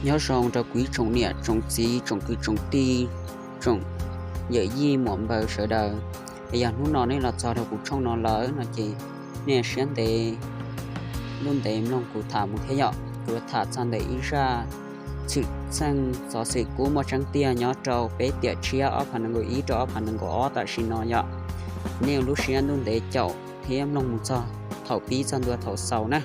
Nyob zoo rau kuv ib tsoom niam tsoom txiv, tsoom kwv tsoom tij, tsoom yawm yij muam npawg sawv daws. Es yog hnub no nej los txog rau kuv tshooj no lawm no ces nej siab ntev, lub ntev mloog kuv tham mus thiab yom. Kuv yuav tham txog ntawm ib zaj txhwm txheej xov xwm kub muaj tseeb tiag nyob rau peb tiam tshiab ob phav nees nkaum ib rau ob phav nees nkaum ob tam sim no yom. Nej ua lub siab ntuj ntev caum thiab mloog mus txog thaum pib txog ntua thaum xaus na,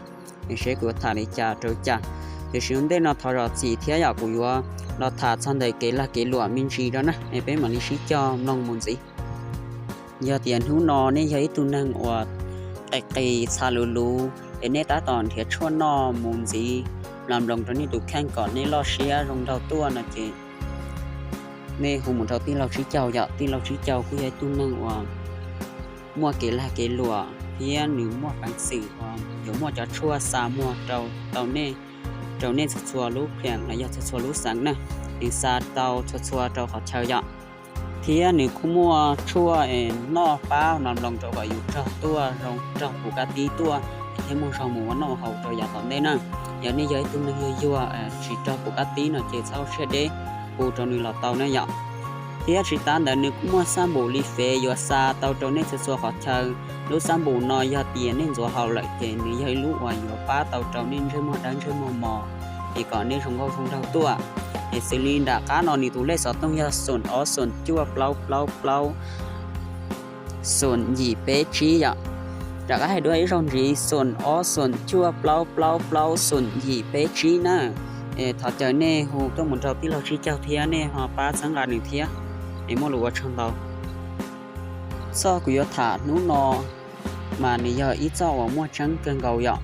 es seb kuv yuav tham li cas rau cas. Tiam sis ua ntej no thov zam txim thiab yom, kuv yuav los tham txog ntawm kev lag kev luam me ntsis rau na, es peb mam li sib cog mloog mus ntxiv. Yog tias hnub no nej yog ib tug neeg uas qis qis txha luv luv es nej tab tom nrhiav tshuaj noj mus ntxiv, los nploos rau nej tus kheej kom nej loj siab zoo nraug tuaj no ces nej hu mus rau tij laug Tsib Caug yom. Tij laug Tsib Caug kuj yog ib tug neeg uas muaj kev lag kev luam thiab nws muaj peev xwm uas yuav muaj cov tshuaj xa muag rau tau nej, rau nej txhua txhua lub pheem los yog txhua txhua lub xeev na, nws xa tau txhua txhua rau qhov chaw yom. Thiab nws kuj muaj tshuaj es noj pab los nploos rau kom yus raug tuaj zoo raug puv kab tib tuaj thiab muaj zog mus ua noj haus rau yav tom ntej na. Yog nej yog ib tug neeg yuag yuag tsis raug puv kab tib no ces txhob ua siab deb, hu rau nws los tau na yom. Thiab tsis tas ntawd nws kuj muaj xab npum li fev yuav xa tau rau nej txhua txhua qhov chaw. Lub xab npum no yog tias nej ntxuav haus lawm ces nws yog ib lub uas yuav pab tau rau nej ntsej muag dawb ntsej muag mos, es kom nej zoo nkauj zoo nraug tuaj. Es xws li nram qab no nws tus lej xov tooj yog xoom ob xoom cuaj plaub plaub plaub xoom yim peb tsib yom. Rov qab hais dua ib zaug ntxiv, xoom ob xoom cuaj plaub plaub plaub xoom yim peb tsib na. Es thov caw nej hu tuaj mus rau tij laug Tsib Caug thiab nej ho pab txhawb nqa nws thiab, es muaj lus ua tsaug ntau. Txoj kuv yuav tham hnub no mas nws yog ib txoj uas muaj tseeb kawg nkaus yom.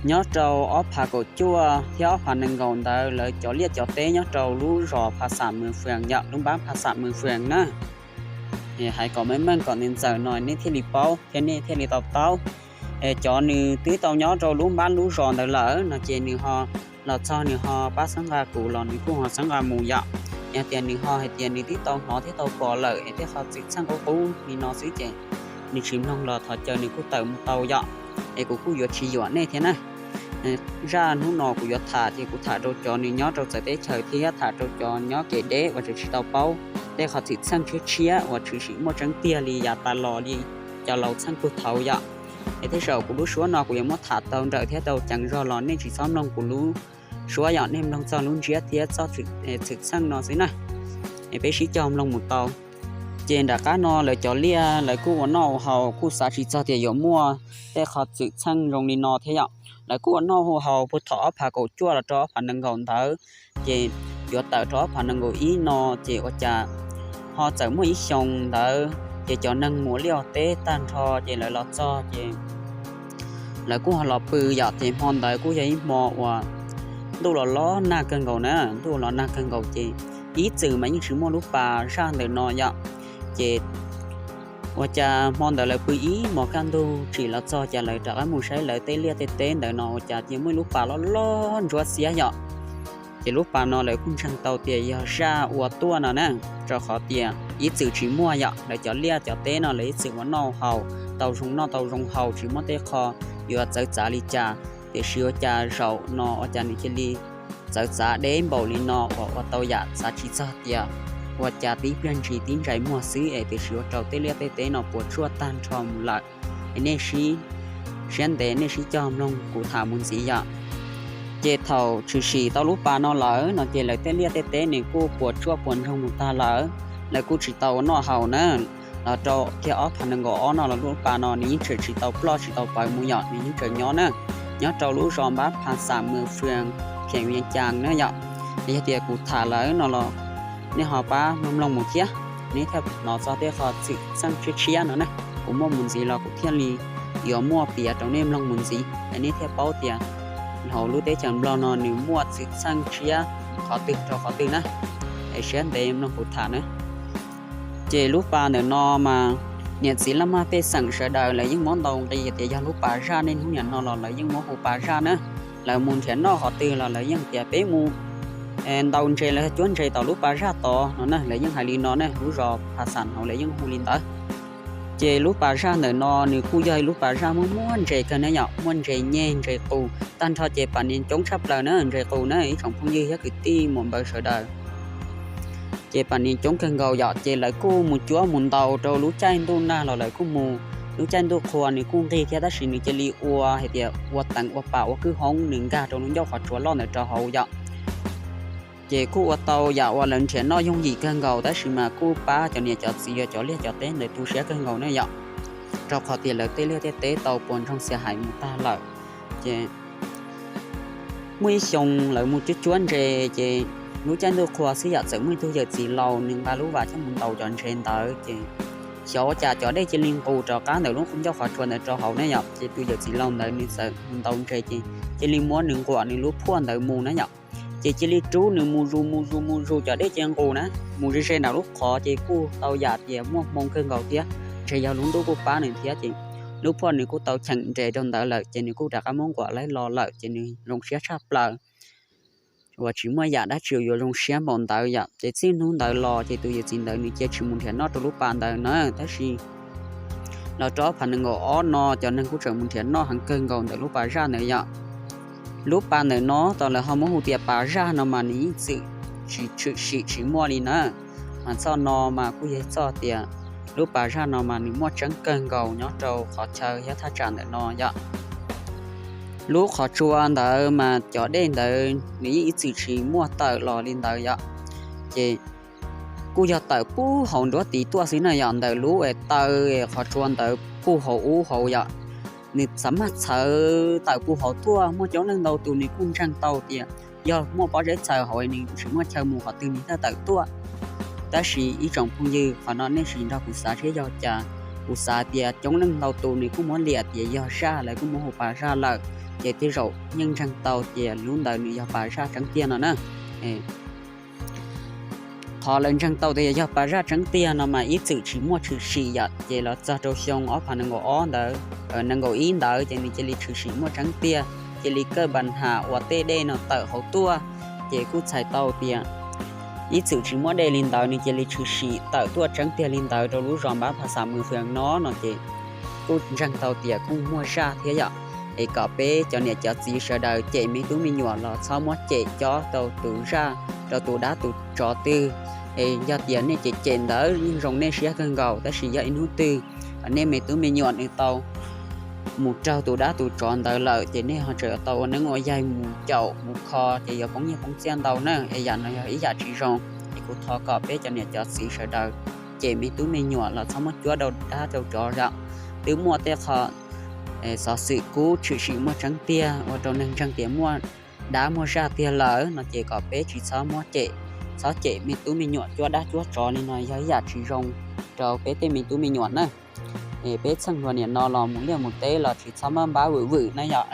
Nyob rau ob phav kaum cuaj thiab ob phav nees nkaum ntawd lawv cov liaj cov teb nyob rau lub zos Pha Xam Mws Fwm yom, lub npab Pha Xam Mws Fwm na. Hais kom meej meej kom nws ntxaws no nej thiaj li paub thiab nej thiaj li tau taub. Es cov nws twb tau nyob rau lub npab lub zos ntawd lawm no ces nws ho los txog nws ho pab txhawb nqa kuv los nws kuj ho txhawb nqa mus yom. Yog tias nws ho hais tias nws twb tau hnov thiab tau pom lawm es tej qhov txwm txheej qub qub li no xwb ces nws tsis mloog los thov caw nws kuj tawm mus tau yom. Es kuv kuj yuav tsis yuam nej thiab na. Zaj hnub no kuv yuav tham ces kuv tham rau cov nws nyob rau txawv teb chaws thiab tham rau cov nyob kev deb uas tseem tsis tau paub tej qhov txwm txheej tshiab tshiab uas tshwm sim muaj tseeb tiag li yav tas los li cov laus txheej puag thaud yom. Es tej zaum kuv lub suab no kuv yuav muab tham tau nrawm thiab tau ceev zog los nej tsis txhob mloog kuv lub suab yom, nej mloog txog lub ntsiab thiab txoj txwm txheej no xwb na. Es peb sib cog mloog mus tau. Ces nram qab no lawv cov liaj lawv kuj ua noj ua haus kuj xav tsis txog tias yuav muaj tej qhov txwm txheej zoo li no thiab yom. Lawv kuj ua noj ua haus puag thaum ob phav kaum cuaj los rau ob phav nees nkaum ntawd, ces yuav tawm rau ob phav nees nkaum ib no ces ua cas ho txawm muaj ib xyoo ntawd ces cov neeg mus ua liaj ua teb tag nrho ces lawv los txog ces lawv kuj ho los pw yom. Ces hmo ntawd kuj yog ib hmo uas ntuj los los nag kawg nkaus na, ntuj los nag kawg nkaus ces ib txwm mas yeej tsis muaj lub pas zaj ntawm no yom. Ces ua cas hmo ntawd lawv pw ib hmos kaj ntug tsim los txog cas lawv rov qab mus saib lawv tej liaj tej teb ntawd no ua cas cia muaj ib lub pas loj loj ntsuab xiab yom. Ces lub pas no lawv kuj ntseeg tau tias yog zaj ua tuaj no na, rau qhov tias ib txwm tsis muaj yom, lawv cov liaj cov teb no lawv ib txwm ua noj haus tau zoo noj tau zoo haus tsis muaj tej qho yuav txawv txav li cas. Tiam sis ua cas zaum no ua cas nws cia li txawv txav deb npaum li no uas ua tau yam xav tsis txog tias ua cas tib pliag ntsis tib ntsais muag xwb es tiam sis ua rau tej liaj tej teb no puas tsuaj tag nrho mus lawm. Es nej sib, siab ntev nej sib cog mloog kuv tham mus ntxiv yom. Ces thaum tshwm sim tau lub pas no lawm no ces lawv tej liaj tej teb nws kuj puas tsuaj puas ntsoog mus tag lawm, lawv kuj tsis tau ua noj haus na. Los rau kiag ob phav nees nkaum ob no los lub pas no nws yeej tseem tsis tau ploj tsis tau pawv mus yom, nws yeej tseem nyob na, nyob rau lub zos npab Pha Xam Mws Fwm, kheem Vias Cas na yom. Yog tias kuv tham lawm no los nej ho pab mloog mloog mus thiab, nej thiaj hnov txog tej qhov txwm txheej tshiab tshiab no na. Kuv muaj mus ntxiv los kuv thiaj li yuav muaj piav rau nej mloog mus ntxiv es nej thiaj paub tias hauv lub teb chaws Nplog no nws muaj txwm txheej tshiab qhov twg rau qhov twg na. Es siab ntev mloog kuv tham na. Ces lub pas ntawm no mas niam txiv laj mej pej xeem sawv daws lawv yeej muab ntaus nqi tias yog lub pas zaj, niaj hnub niam no los lawv yeej muab hu pas zaj na. Lawv mus nrhiav noj qhov twg los lawv yeej tias peb mus ntaus ntses los yog cuab ntses tom lub pas zaj tod no na, lawv yeej hais li no na, lub zos Pha Xam hauv lawv yeej hu li ntawd. Ces lub pas zaj ntawm no nws kuj yog ib lub pas zaj muaj muaj ntses kawg na yom, muaj ntses nyeg ntses qus tag nrho ces pas nias coob tshaj plaws na, ntses qus na ib tsoom phooj ywg thiab kwv tij muam npawg sawv daws. Ces pas nias coob kawg nkaus yom, ces lawv kuj mus cuab mus ntaus rau lub caij ntuj nag los lawv kuj mus, lub caij ntuj qhua nws kuj nqig thiab tab sis nws cia li ua hais tias ua teev ua pas ua kwj hoob nws nkag rau lub ncauj qhov tsua loj ntawd rau hauv yom. Ces kuj ua tau yam uas lawv nrhiav noj yooj yim kawg nkaus tab sis mas kuj pab cov niam cov txiv uas cov liaj cov teb ntawd tu siab kawg nkaus ne yom, rau qhov tias lawv tej liaj tej teb tau puas ntsoog xia hais mus tag lawm. Ces muaj ib xyoo lawv mus cuab cuab ntses ces lub caij ntuj qhua xwb yom, txawm muaj ib tug yawm txiv laus nws nqa lub vas coj mus ntaus cov ntses ntawd ces xyov ua cas cov dej cia li nqus rov qab ntawm lub ncauj qhov tsua ntawd rau hauv ne yom, ces tus yawm txiv laus ntawd nws txawm mus ntaus ntses ces cia li muab nws nquam nws lub phuaj ntawd mus na yom. Ces cia li rub nws mus zus mus zus mus zus cov dej cia li nqus na, mus ze ze nram lub qhov ces kuj tau yam tias muaj hmoo kawg nkaus thiab, ntshe yog lub ntuj kuj pab nws thiab ces lub phuaj nws kuj tau cheem nres rau ntawd lawm ces nws kuj rov qab muab nquam laib los lawm ces nws zoo siab tshaj plaws uas tsis muaj yam dab tsi yuav zoo siab npaum ntawd yom. Ces txij hnub ntawd los ces tus yawm txiv ntawd nws cia tsis mus nrhiav noj rau lub pas ntawd na, tab sis los rau ob phav nees nkaum ob no cov neeg kuj tseem mus nrhiav noj heev kawg nkaus ntawm lub pas zaj ntawd yom. Lub pas ntawm no tau lawv ho muab hu tias pas zaj no mas nws yeej txwm tsis tshwm sim tsis muaj li na. Mas txoj no mas kuj yog txoj tias lub pas zaj no mas nws muaj tseeb kawg nkaus nyob rau qhov chaw thiab thaj tsam ntawm no yom. Lub qhov tsua ntawd mas cov dej ntawd nws yeej ib txwm tsis muaj tawm los li ntawd yom. Ces kuj yog tawm puag hauv nruab tiv tuaj xwb na yom, ntawm lub taw qhov tsua ntawd puag hauv ub hauv yom. Nws txav maj txhawv tawm puag hauv tuaj, muaj coob leej ntau tus nws kuj ntseeg tau tias yog muaj pob zeb txhawv hauv nws tsis muaj chaw mus qhov twg nws thiaj tawm tuaj. Tab sis ib tsoom phooj ywg, qhov no nej sim nrog kuv xav seb yog cas. Kuv xav tias coob leej ntau tus nws kuj muab liam tias yog zaj, lawv kuj muab hu pas zaj lawm, ces tej zaum yeej ntseeg tau tias lub ntawd nws yog pas zaj tseeb tiag no na. Qhov lawv ntseeg tau tias yog pas zaj tseeb tiag no mas ib txwm tsis muaj tshwm sim yom, ces los txog rau xyoo ob phav nees nkaum ob ntawd, nees nkaum ib ntawd ces nws cia li tshwm sim muaj tseeb tiag, cia li kawj npas ham uas tej dej no tawm hauv tuaj. Ces kuj txhais tau tias ib txwm tsis muaj dej li ntawd nws cia li tshwm sim tawm tuaj tseeb tiag li ntawd rau lub zos npab pha xav mus fwm no no ces kuj ntseeg tau tias kuj muaj zaj thiab yom. Es kom peb cov niam cov txiv sawv daws cem me tub me nyuam los txhob muab cem cob rau tus zaj, rau tus dab tus tsov twg. Es yog tias nej cem cem ntawd yeej zoo nej siab kawg nkaus, tab sis yog ib hnub twg nej me tub me nyuam nws tau mus raug tus dab tus tsov ntawd lawm ces nej ho tseem tau ua neeb ua yaig mus caum mus kho ces yuav poob nyiaj poob txiaj ntau na. Es yam no yog ib yam tsis zoo, es kuv thov kom peb cov niam cov txiv sawv daws cem me tub me nyuam los txhob muab cuab rau dab rau tsov yom. Twb muaj tej qho xov xwm kub tshwm sim muaj tseeb tiag ua rau neeg ntseeg tias muaj dab muaj zaj tiag lawm no ces kom peb tsis txhob muab cem, txhob cem me tub me nyuam cuab dab cuab tsov li no yog ib yam tsis zoo rau peb tej me tub me nyuam na. Es peb txheej hluas niam no los mus liaj mus teb los tsis txhob maj npab vwm vwm na yom.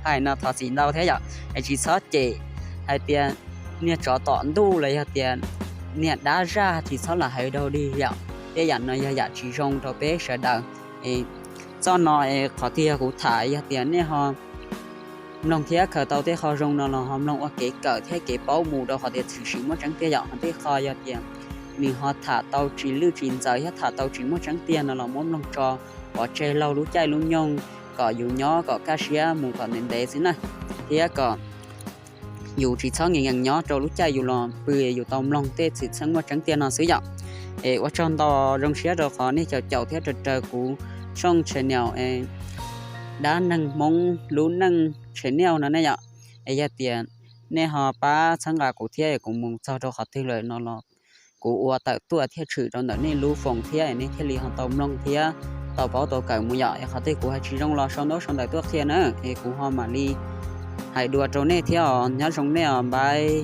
Hais no thov txim ntau thiab yom, es tsis txhob cem hais tias niag tsov tom ntuj los yog tias niag dab zaj tsis txhob lam hais dog dig yom. Tej yam no yog yam tsis zoo rau peb sawv daws. Txoj no es qhov twg yog kuv tham yog tias nej ho mloog thiab khaws tau tej qho zoo no los ho mloog ua kev kawm thiab kev paub mus rau qhov tias tshwm sim muaj tseeb tiag yom. Ho tej qho yog tias nws ho tham tau tsis lwj tsis ntxaws thiab tham tau tsis muaj tseeb tiag no los muab mloog tso pov tseg laug lub caij lub nyoog kom yus nyob kom kaj siab mus kom ntev ntev xwb na, thiab kom yus tsis txhob nkees nkees nyob rau lub caij yus los pw, yus tau mloog tej txwm txheej muaj tseeb tiag no xwb yom. Es ua tsaug ntau, zoo siab rau qhov nej caum caum thiab raws raws kuv tshooj channel Dab Neeg Hmoob Lub Neej Channel no ne yom. Es yog tias nej ho pab txhawb nqa kuv thiab es kuv mus txog rau qhov twg lawm no los kuv ua tawm tuaj thiaj tshwm rau ntawm nej lub foos thiab es nej thiaj li ho tau mloog thiab tau paub tau kawm mus yom. Es qhov twg kuv hais tsis zoo los sau ntaub sau ntawv tuaj qhia na, es kuv ho mam li hais dua rau nej thiab os. Nyob zoo nej os, bye.